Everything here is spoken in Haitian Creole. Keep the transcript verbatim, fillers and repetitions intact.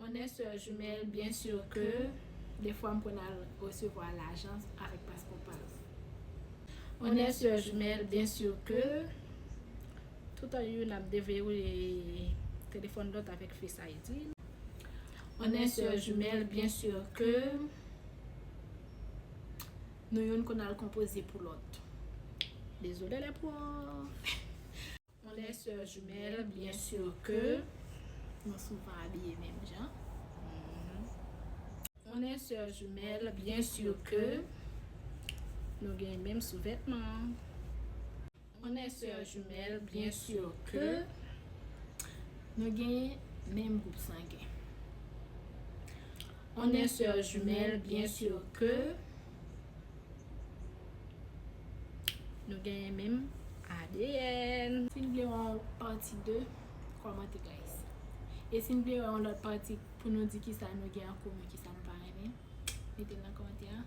On est sœur jumelle, bien sûr que. Defwa m konn al resevwa lajan avèk paspò pa l. On est sœur jumelle, bien sûr que. Toutan youn ap deverrouye telefòn lòt avèk Face I D. On est sœur jumelle, bien sûr que. Nou youn konn al konpoze pou lòt. Désolé les profs. On est sœur jumelle, bien sûr que. Nou souvan abiye menm jan. On est sœur jumelle, bien sûr que. Nou gen menm souvètman. On est sœur jumelle, bien sûr que. Nou gen menm gwoup sangen. On est sœur jumelle, bien sûr que. Nou gen menm A D N. Si n vle wè yon pati de, kòmante, guys. E si n vle wè yon lòt pati pou nou di kisa nou gen an komen, kisa nou pa renmen, mete l nan kòmantè a.